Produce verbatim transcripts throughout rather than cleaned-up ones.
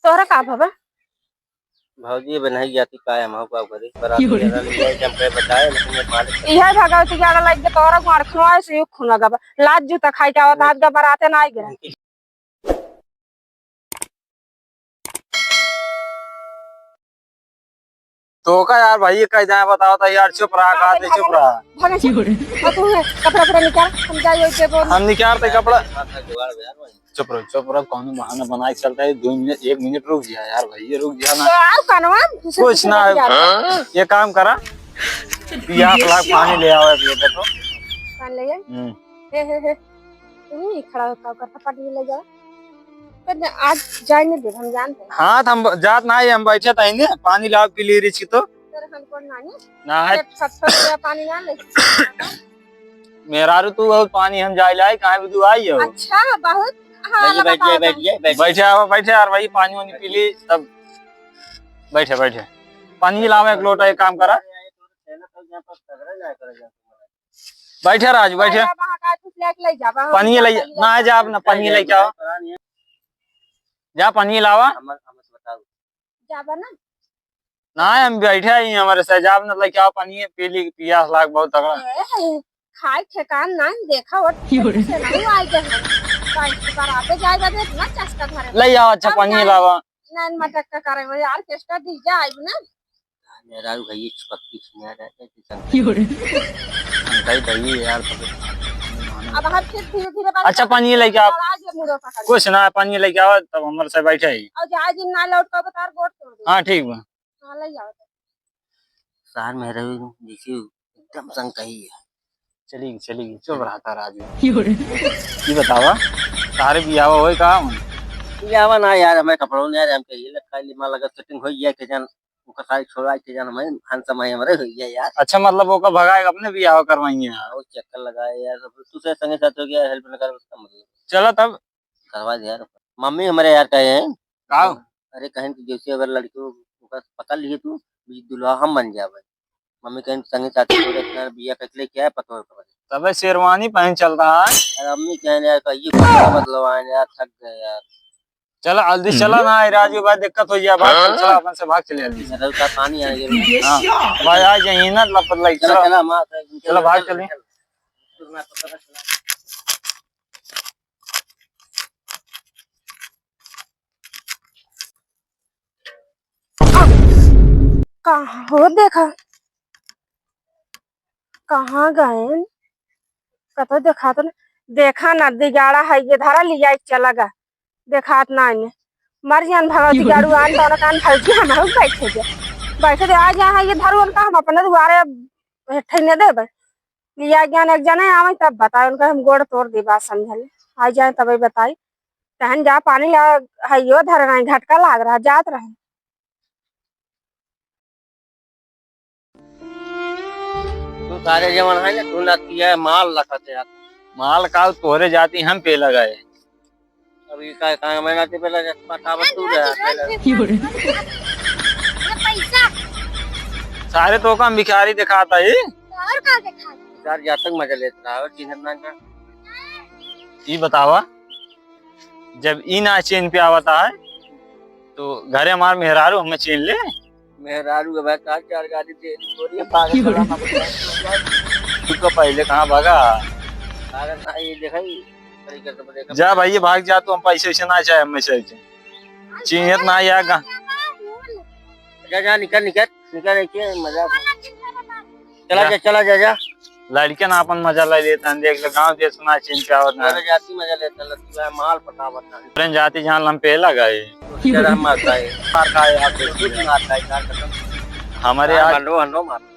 तोहरा का भवा? भौजी, बनाई जाती का है, हम का करी? बरात की वजह ले जाए, जब कहे बताए, लेकिन ये मालिक इहे भगवती के आड़ा लाइके तोहरा गाड़ खुनवा से यू खुना गबा। लाज जूता खाई के आवत, आज का बराते ना आई गे। तो का यार भाई, ये कह जाए बताओ तो यार, चुप रहा, का दे, चुप रहा। भागे, चुप। और तू है, कपड़ा, कपड़ा निकाल, हम जाए, ओके, बोल। हम निकालते कपड़ा। चुप रहो, चुप रहो, कौनो बहाना बना के चलता है, दो मिनट, एक मिनट रुक जा यार भाई, ये रुक जा ना। तो आओ कनवा, दूसरे कुछ ना, यार। ये काम करा, पियास लाग, पानी ले आओ एक लोटा तो। पानी ले आए? हम्म। हे, हे, हे। तू ही खड़ा होता, ओकर थप्पड़ ले जाओ। पर आज जाए नहीं देब, हम जानते हैं। हाँ, तो हम ब-, जात ना है, हम बैठे तो हैं, पानी लाओ, पी ली रिच की तो। सर, हम कौन नानी? ना है। एक सत्तर रुपया पानी ना ले। मेहरारू तू बहुत पानी हम जाए लाए, कहाँ भी तू आई हो? अच्छा, बहुत। हाँ, बैठिए, लगा बैठिए, पाओ बैठिए, बैठिए। बैठे आओ, बैठे यार भाई, पानी वानी पी ली, तब बैठे, बैठे। पानी लाओ एक लोटा, एक काम करा। बैठे राजू, बैठे। अरे, वहाँ का कुछ लेके ले जाबा, हम पनिया ले, पनिया ना जाब ना, पनिया लेके आओ। जा पनिया लावा। हमर, हमर से बताओ। जाबा ना? ना, हम बैठे ही हमारे से, जाब ना लेके आओ पनिया, पी ली, पियास लाग बहुत तगड़ा। ए, खाए ठेकान ना, देखा वो की हो रे? से नहीं आए गए हम। काहे कि बराते जाए बदे इतना चस्का धरे। ले आओ, अच्छा, अब पनिया नहीं। लावा। नैन मटक का करे, वो यार, ऑर्केस्ट्रा डीजे आइब ना। मेहरारू भैया चुपक्की सुनिया जाए, कि की हो रे? शंकाई भैया यार, तो अब हम फिर धीरे धीरे बात अच्छा, करते पानी लेके आओ। और आज ये मुड़ो पकड़। कुछ ना, पानी लेके आओ, तब हमर से बैठे ही। और आज दिन ना लौट पाबो, तार गोड़ तोड़ दे। हाँ, ठीक बा। हाँ, ले आओ। सार मेहरारू जैसे एकदम शंकाई है। चली, चली, चुप रहा था राजू। की हो रे? ये बतावा, तारे बियाह होए का? बियाह ना यार, हमारे कपड़ों ने यार, हम कहिए लटका ली, माँ लगा सेटिंग हो गया, के जान ओका सारी छोड़ा के जान हमारे handsome है हमारे हो गया यार। अच्छा, मतलब ओका भगाए अपने बियाह करवाइए यार। वो चक्कर लगाए यार, सब तू से संगे साथ हो गया, help न कर उसका मतलब। चला तब। करवा दे यार। मम्मी हमारे यार कहे हैं। का? अरे कहें कि जैसे अगर लड़की को ओका पकड़ लिए तू, बीच दुल्हा हम बन जावे। मम्मी कहें संगे साथ हो गया, इतना बिया कट ले क्या है पता हो। तबे शेरवानी पहन चल रहा है। अरे अम्मी कहें यार, कहिए कपड़ा बदलवाए यार, थक गए यार। चला, जल्दी चला ना, राजू भाई, दिक्कत हो जाए, भाग चल, चला, अपन से भाग चले जल्दी से। मेरा तो पानी आ गया। हाँ, भाई, आ जाइए ना, लपट लाइक, चला, चला। चला, माँ, चला, भाग चले। कहाँ हो, देखा, कहाँ गए? कतो देखात न, देखा ना, दिगाड़ा है ये, धरा लिया, एक चला गा। देखात ना इन्हें। मर जान भगवती गाड़ू आन, तौन कान भौजी हम बैठे दे। बैठे दे, आ गया है ये धरू, उनका हम अपने दुआरे हेठे ने देबे। लिया ज्ञान एक जने आवे तब बताए, उनका हम गोड़ तोड़ दे, बात समझले। आ जाए तबे बताई। तहन जा पानी ला, हइयो धर रहे, घटका लाग रहा, जात रहे। तू सारे जवन है ना, तू ना किया है, माल लखत है यार। माल का तोहरे जाती हम पे लगाए। अभी का काम है ना, ते पहले पठावत तू रहा, पहले। ये पैसा। सारे तो काम भिखारी दिखाता है। और का दिखाता? यार, जा तक मजा लेत रहा, और चिन्हत ना का। ई बतावा, जब ई ना चैन पे आवता है, तो घरे हमार मेहरारू हमें चैन ले। मेहरारू के भाई का चार गाली दे, थोड़ी पागल की हो रहा। तू का पहले कहाँ भागा? अरे ना, ये देखा, ये तरीके से देखा। जा भाई, ये भाग जा, तू हम पैसे वैसे ना चाहे, हमें चाहे। चिन्हत ना आया गा। जा, जा, निकल, निकल, निकल, निकल, मजा। चला जा, चला जा, जा। लड़के ना अपन मजा ले लेते हैं, देख ले, गाँव देश में ना चिन्ह पे आवत ना। अरे जाति मजा लेता, लड़की भाई माल पटावत ना। अरे जाति जहाँ लम पे लगा है। तेरा मारता है। मार खाए आप, कुछ मारता है, यार कसम। हमारे यार आज भंडो, भंडो मारता है।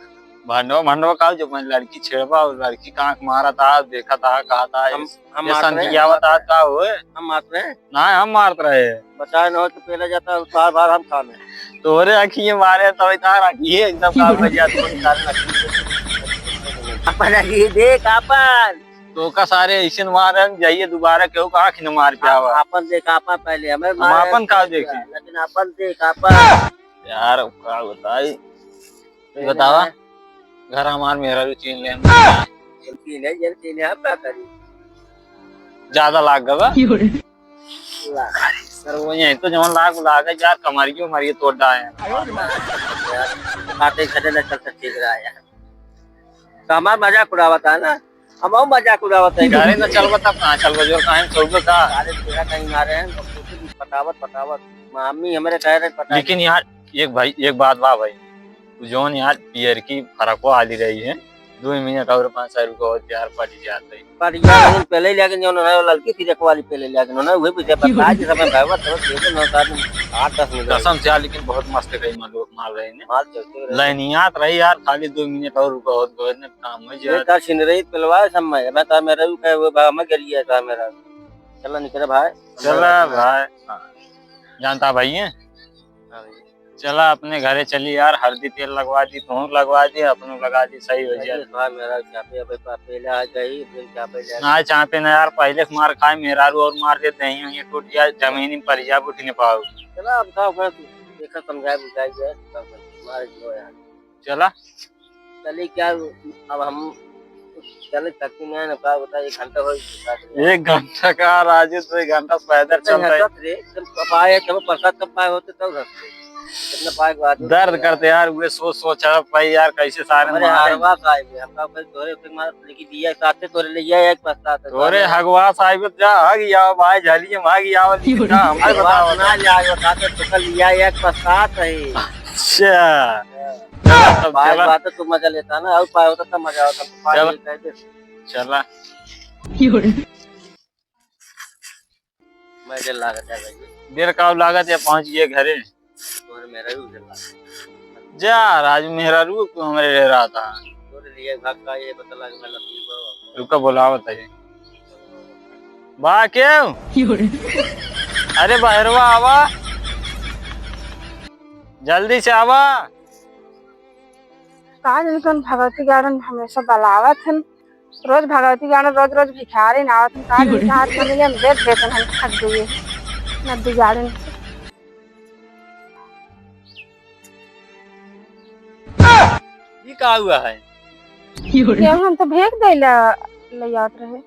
भंडो, भंडो का जो मैं लड़की छेड़बा और लड़की का आँख मारा था, देखा था, कहा था, हम, इस हम ये मारत रहे, संधियावा हम था, का हुए? हम मारत रहे। ना, हम मारत रहे। बताए न हो तो पहले जाता, बार बार हम खाने। तोरे आँखी ये मारे, तब इतना आँखी ये एकदम काम कर जाता, कोई कारण नहीं। अपन आँखी देख, अपन। तो का सारे ऐसे मारे, हम जाइए दोबारा, केहू का आँख न मार पे हम आवा। अपन देख, अपन पहले हमें हम मारे, अपन का देखे? लेकिन अपन देख, अपन। यार, का बताई? ये बतावा, घर हमार मेहरारू चीन ले। चीन है, ये चीन है, हम का करी? ज्यादा लाग गवा। ला। सर, वो यहीं तो जवन लाग, लाग है यार, कमरियो मरियो तोड़ डाए हैं। यार, बातें करे ना, चल, चल, ठीक रहा यार। तो हमार मजाक उड़ावत है ना, हम और मजाक उड़ावत है। गाड़ी ना चलबा तब कहाँ चलबा, जोर कहाँ चलबा का? अरे, तेरा कहीं मारे हैं, पटावत, पटावत। मामी हमरे कह रहे पटा लेकिन यार, एक भाई, एक बात बा भाई, तू जौन यार पियर की फरको आली रही है, दो मिनट और पाँच सौ रुपया और प्यार पड़ जात है। पड़ गया, लेकिन पहले ही लेकिन जौन है, वो लड़की थी, देखो वाली पहले लेकिन उन्होंने वही पीछे पर आज समय भाई, वो तो दे दो ना, साथ में आठ दस मिनट। कसम से यार, लेकिन बहुत मस्त कही माल, माल रहे ने। माल चलते रहे। लाइनियात रही यार, खाली दो मिनट और रुका होत, बहुत ने काम हो ये जात। तार छिन रही, पिलवा सब मैं, मैं तो मेरा भी कहे, वो भाई, मैं गिर गया था मेरा। चला निकले भाई। चला भाई। हाँ। जानता भाई है? हाँ भाई। चला अपने घरे चली यार, हरदी तेल लगवा दी, तू लगवा दी, अपनो लगा दी, सही हो जाए। अरे हाँ, मेरा चापे, अबे पा-, पहले आ गई, फिर चापे ले ना चापे ना यार, पहले से मार खाए, मेहरारू और मार दे, दही वही टूट जाए, जमीन में पड़ जाए, उठ नहीं पाओ। चला अब का होगा, देखा समझाए बुझाए जाए, तब मार जो यार। चला। चलिए, क्या अब हम चले सकते हैं ना, का होता है, एक घंटा हो गया। एक घंटा का राजू, तो एक घंटा से पैदल कितना चलता है। घंटा रे, जब पाए, जब प्रसाद कब पाए होते, तब हंसते। कितना पाए के बाद दर्द करते यार, वे सोच सोच, अब भाई यार, कैसे सारे हमारे मारे। हगवा साहब, हम का भाई तोरे से मार, लेकिन दिया साथे तोरे ले गया, एक प्रसाद है। तोरे हगवा साहब, जा हग आओ भाई, झलिए भाग आओ, लेकिन जा हमारे हगवा बताओ। ना ले आए, बताते तो कल लिया, एक प्रसाद है। अच्छा। हाँ। चलो, तब बात, चला। बात तो तू मजा लेता ना, और पाए होता तब मजा होता, तो पाए चला। नहीं कहते। चला। मैं जे लागत है भाई। देर का लागत है, पहुंच गए घरे। तोरे मेरा भी उधर लागत। जा, राजू मेहरारू को हमरे रह रहा था। तोरे लिए भाग का ये पता लग मैं लतीफ बाबा। रुका, बुलावत है। बा केव? अरे बहरवा आवा, जल्दी से आवा। का जाने कौन भगवती गार्डन हमेशा बलावत हन। रोज भगवती गार्डन, रोज रोज भिखारी ना आवत हन। का जाने का हाथ में मिले, हम दे देत हन, हम थक गए नदी गार्डन। ये का हुआ है? ये हम तो भेज दे ला, ले आवत रहे।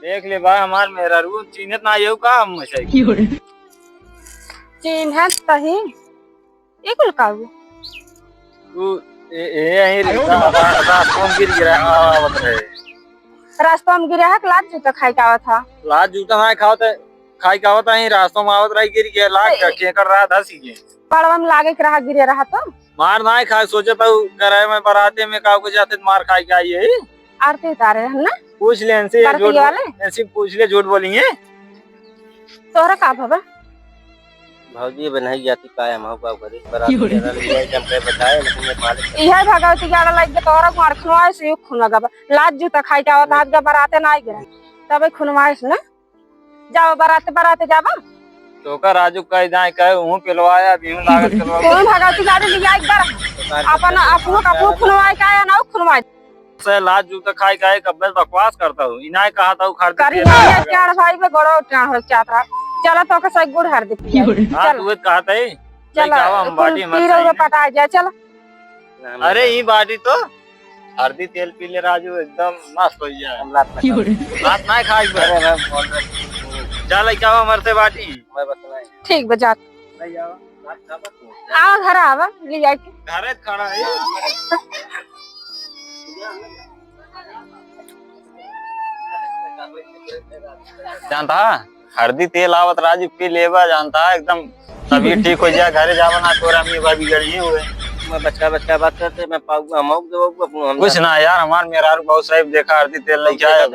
देख ले बा, हमार मेहरारू चिन्हत ना येऊ का हम से? चिन्हत तही। ई कुल का हुआ? तू ए, ए, यहीं रा-, रा-, रास्ता में गिर गिरा, आ, आवत रहे। रास्ता में गिरा है, लात जूता खाए के आवत था। लात जूता ना खावत है, खाए के आवत है, रास्ता में आवत रही, गिर गया, लाग ए, का, केकर रहा, धसी गए। पड़वा में लागे के रहा, गिरे रहा तो। मार ना खाए, सोचे तो करे में बराते में का को जाते मार खाए के आई है। आरती उतारे रहन ना? पूछ ले इनसे, बरती झूठ बोल-, वाले? इनसे पूछ ले, झूठ बोली है। तोहरा का भवा? भौजी बनाई जाती का है, हम का करी? बराती क्यों रे? जरा लिया, जब मैं बताए, लेकिन ये मालिक इहे भगवती गाड़ा लाग के तोहरा मार खनवाए से यू खुन गबा। लात जूता खाई के आवत, आज का बराते ना आई गिरा। तबे खुनवाए से ना? जाओ बराते, बराते जाबा। तो का राजू कह दाए कहे, हूँ पिलवाया, अभी हूँ लागत करवा। कौन भगवती गाड़ी लिया एक बार? अपन, अपनो का मुंह खुनवाए का है, ना खुनवाए। से लाज जूता खाए का है, कब्बे से बकवास करता हूँ। इनाय कहा था, वो खरीद करी के नहीं, लाया। टेढ़ भाई पे गोड़ो टेढ़ हो जात रहा। चलो तो के सही गुड़ हर दे पिया। हाँ, चलो। तू एक कहा था ही। चलो, लेके आओ, हम कुल बाटी हमारे पी रहो, सही है। पटा जाए, चलो। अरे, ई बाटी तो हरदी तेल पी ले राजू, एकदम मस्त हो जाए। हम लात ना खाई। लात ना खाई बे। अरे, मैं बोल रहा हूँ। जा लेके आओ हमर से बाटी। मैं बस नहीं। ठीक बा, जात। नहीं आओ, लात खा मत। आओ घर आवा, ले जाके। घरे खड़ा है। जानता, हरदी तेल आवत राजू पी लेबा, जानता, एकदम तबीयत ठीक हो जाए, घरे जावा ना, तोरा अम्मी भाभी गड़ी हुए। मैं बच्चा, बच्चा बात करते, मैं पाऊ, हम आऊ, जब आऊ, अपनो हम कुछ ना यार, हमार मेहरारू बहुत साहिब देखा, हरदी तेल लेके आया है।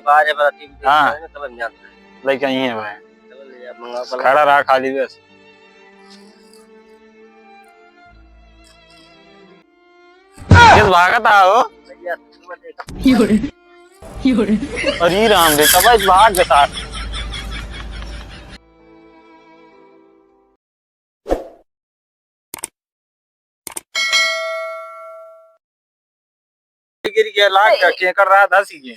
बाहर है, बराती में हाँ। सब हम जानते हैं। लेके आई है भाई। चलो ले जा, मंगा, खड़ा रहा खाली बस। किस भागत आ हो? अरे राम रे, तब इस भाग के साथ। गिर गया, लाग का केकर रहा, धसी गए।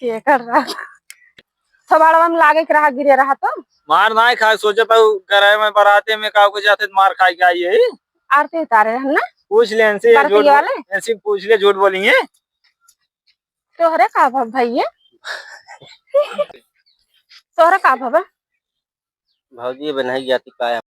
केकर रहा? थोबाड़वा में लागे के रहा, गिरे रहा तो। मार ना खाए, सोचत हूँ, करे में बराते में का को जाते मार खाए के आई है। आरती उतारे रहन ना? पूछ ले इनसे, बरती झूठ बोल-, वाले? इनसे पूछ ले, झूठ बोली है। तोहरे का भा-, भैया? तोहरा का भवा? भौजी, अब नहीं जाती का है,